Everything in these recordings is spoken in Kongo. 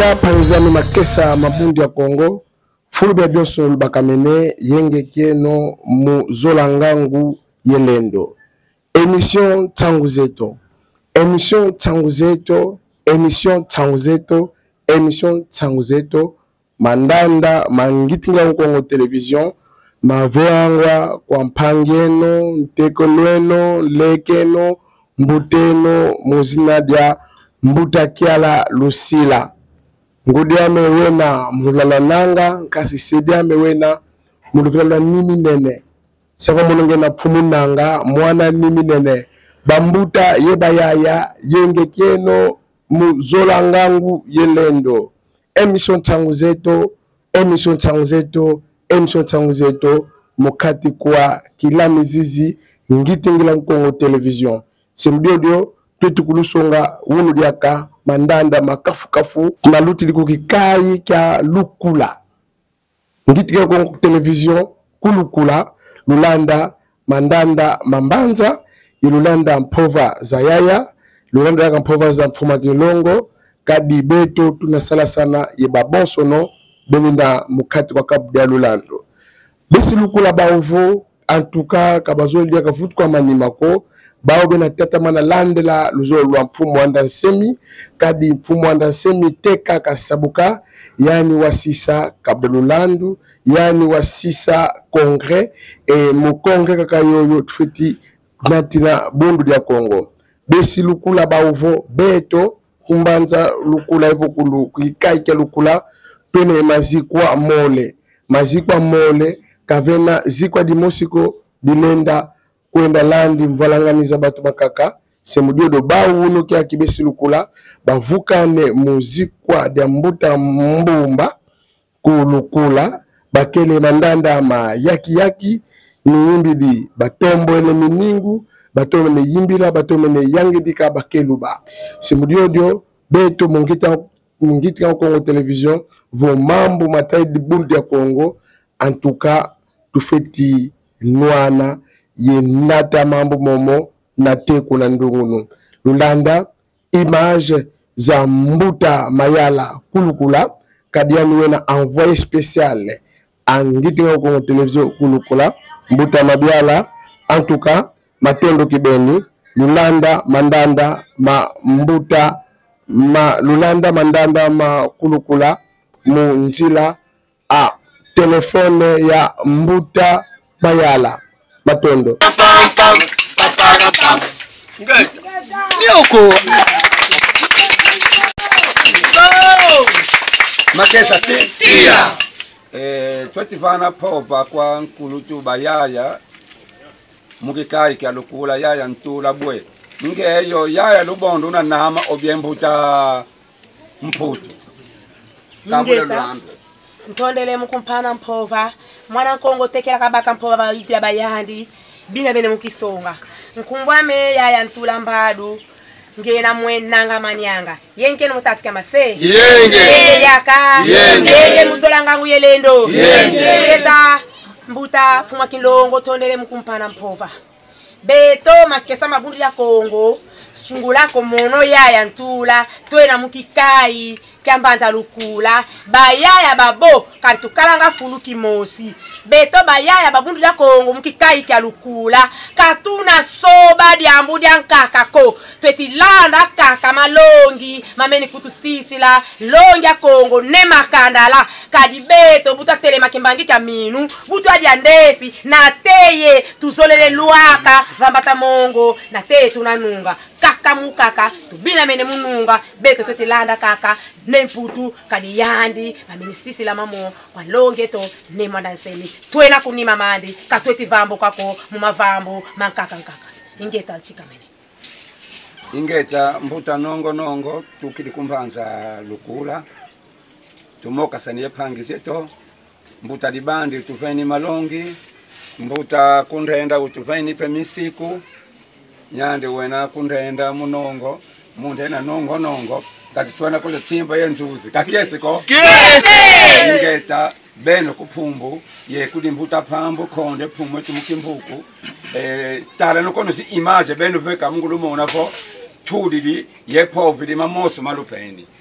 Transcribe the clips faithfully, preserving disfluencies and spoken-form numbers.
Mpangi zame, makesa ma Bundu dia Kongo, fulu bia bionso lubakamene, yenge kieno mu zola ngangu ye lendo. Émission Nsangu Zeto. Émission Nsangu Zeto. Émission Nsangu Zeto. Émission Nsangu Zeto. Mandanda ma Ngiti Ngangu Kongo Télévision mavangwa kwa mpangi eno, ntekolo eno, leke eno, mbuta eno, mu zina dia Mbuta Kiala Lusila. Ngudi ame wena mu luvila lwa Nanga, kansi se diame wena mu luvila lwa Niminene. Sava mono ngiena Mfumu Nanga, mwana Niminene. Bambuta ye bayaya, yenge kieno mu zola ngangu ye lendo. Émission Nsangu Zeto, émission Nsangu Zeto, émission Nsangu Zeto, mu kati kwa Kilami Zizi, Ngiti Ngangu Kongo Télévision. Se mu diodio tweti kulusonga wunu diaka mandanda ma kafu-kafu malutidi ku kikayi kia Lukula. Ngiti Ngangu Kongo Télévision ku Lukula, lulanda mandanda ma mbanza, ye lulanda mpova za yaya, lulanda diaka mpova za Mfumu a Kinlongo, kadi beto tuna salasana ye babonsono bena mu kati kwa kabu dia lulandu. Besi Lukula bau vo, en tout cas, ka bazolele diaka vutuka manima ko, bau bena tatamana landila luzolo lwa Mfumu Muanda Nsemi, kadi Mfumu Muanda Nsemi te kaka sabuka, yandi wasisa kabu dia lulandu, yandi wasisa congrès, e mu congrès kaka yoyo tufweti natila Bundu dia Kongo. Besi Lukula bau vo, beto ku mbanza Lukula, evo ku lu-, ku kikayi kia Lukula, twena ye mazikwa mole. Mazikwa mole, ka vena zikwa dimosi ko dilenda kwenda landi mvwalangani za bantu bankaka. Se mu diodio bau wunu kiaki, besi Lukula, bavukane mu zikwa dia Mbuta Mbumba ku Lukula, bakele mandanda ma yaki-yaki, miyimbidi, batombwele miningu, batomene yimbila, batomene yangidika bakeluba. Se mu diodio beto mu Ngiti, mu Ngiti Ngangu Kongo Télévision, vo mambu matadidi Bundu dia Kongo, en tout cas, tufweti nwana ye nata mambu momo na teku na ndungunu. Lulanda image za Mbuta Mayala ku Lukula, kadi yandi wena envoyé spécial a Ngiti Ngangu Kongo Télévision ku Lukula, Mbuta Mabiala. En tout cas, matondo kibeni. Lulanda mandanda ma Mbuta ma, lulanda mandanda ma ku Lukula mu nzila a téléphone ya Mbuta Mayala. Matondo. Mioko. Makesa ti. Iya. Eh, tweti vana mpova kwa nkulutu bayaya mu kikayi kia Lukula, yaya Ntula bwe. Nge yo yaya Lubondo una nama ou bien Mbuta Mputu? Kabula. Ingeta. Lwambe. Ntondele mu kumpana mpova. Mwana Kongo tekela kabaka mpova ba ya bayandi. Bina bene mu kisonga. Nkumbu ame yaya Ntula Mbadu. Ngiena mwe Nanga Manianga. Yenge kieno mu tatu kia mase. Yenge. Yenge diaka. Yenge. Yenge mu zola ngangu ye lendo. Yenge. Ingeta, Mbuta Mfumu a Kinlongo, ntondele mu kumpana mpova. Beto makesa ma Bundu dia Kongo, sungula ko mono yaya Ntula, twena mu kikayi kia mbanza Lukula, bayaya babo, ka tukalanga fulu kimosi. Beto bayaya ba Bundu dia Kongo mu kikayi kia Lukula, ka tuna soba diambu diankaka ko. Tweti landa kaka malongi mameni kutusisila, longi a Kongo ne makandala. Kadi beto bu twatelema kimbangi kia minu, bu twadia ndefi, nate ye tuzolele lwaka va mbata mongo, nate ye tuna nunga. Kaka mu kaka, tubinamene mu nunga, beto tweti landa kaka Ne Mputu, kadi yandi mameni sisila mamo kwa longi eto Ne Muanda Nsemi. Twena ku nima mandi, ka tweti vambuka ko mu mavambu mankaka nkaka. Ingeta, nsikamene. Ingeta, Mbuta Nongo Nongo, tukidi ku mbanza Lukula. Tumokasani ye mpangi zeto. Mbuta Dibandi utuveni malongi. Mbuta Kundenda utuveni mpe misiku. Nyandi wena Kundenda mu nongo, mundena Nongo Nongo. Kati twana kule timba ye nzuzi. Ka kiese ko? Kiese! Ingeta, beno ku Mpumbu, ye kudi Mbuta Mpambu, Konde, Mfumu etu mu Kimbuku. Eh, tala nukono zi image, beno veka mu ngulu mona vo, tudidi, ye mpova idi mamosi malupeni.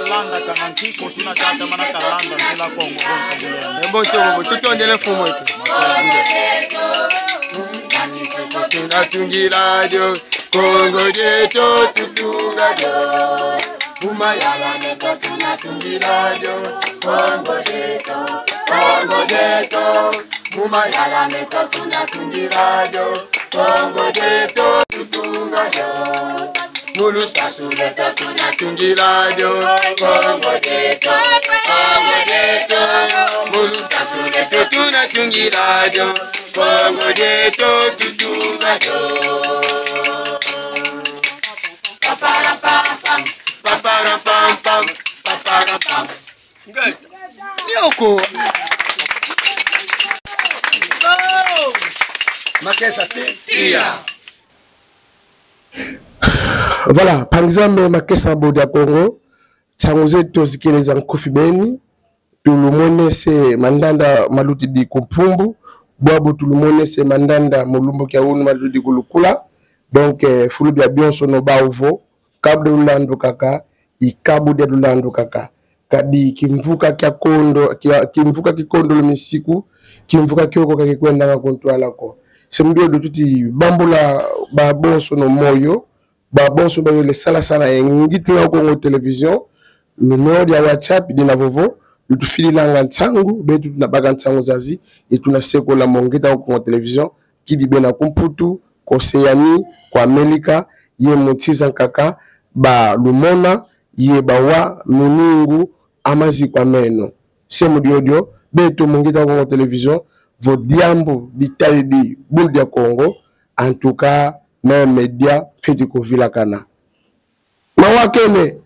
landaka na nki ko tina tata mana ta landa nzila Kongo bonso buyende. Ebonso bobo, tutondele mfumu eto. Tunatungila dio, Kongo dieto tutunga dio. Mu mayala meto tunatungila dio, Kongo dieto, Kongo dieto. Mu mayala meto tunatungila dio, Kongo dieto tutunga dio. Mu lusansu lweto tunatungila dio, Kongo dieto, Kongo dieto. Mu lusansu lweto tunatungila dio, Kongo dieto tutunga dio. Paparapampam, paparapampam, paparapampam. Yoko. Makesa te. Iya. Voilà, mpangi zame, makesa, Bodi ya Kongo. Nsangu zeto zikele za nkufi beni. Tulumonese mandanda malutidi ku Mpumbu, bwabu tulumonese mandanda mu lumbu kia unu malutidi ku Lukula. Donc, eh, fulu bia bionsono bau vo, kabu dia lulandu kaka, i kabu dia lulandu kaka. Kadi kimvuka kia kondo, kia, kimvuka kikondolo misiku, kimvuka kioko ka kikwendanga ku ntwala ko. Se mu diodio tuti bambula babonsono moyo, babonso bayole salasala ye Ngita Kongo Télévision, numéro dia WhatsApp dina vovo, lutufidilanga nsangu, beto tuna baka nsangu zazi, ye tuna sekola mu Ngita Kongo Télévision, kidi bena ku Mputu, ku Océanie, ku Amerika, ye mu nsi za nkaka, balumona, ye bawa muningu a maziku a meno. Se mu diodio, beto mu Ngita Kongo Télévision, vo diambu ditadidi Bundu dia Kongo, en tout cas, même média fweti kuvilakana. Mawa kene,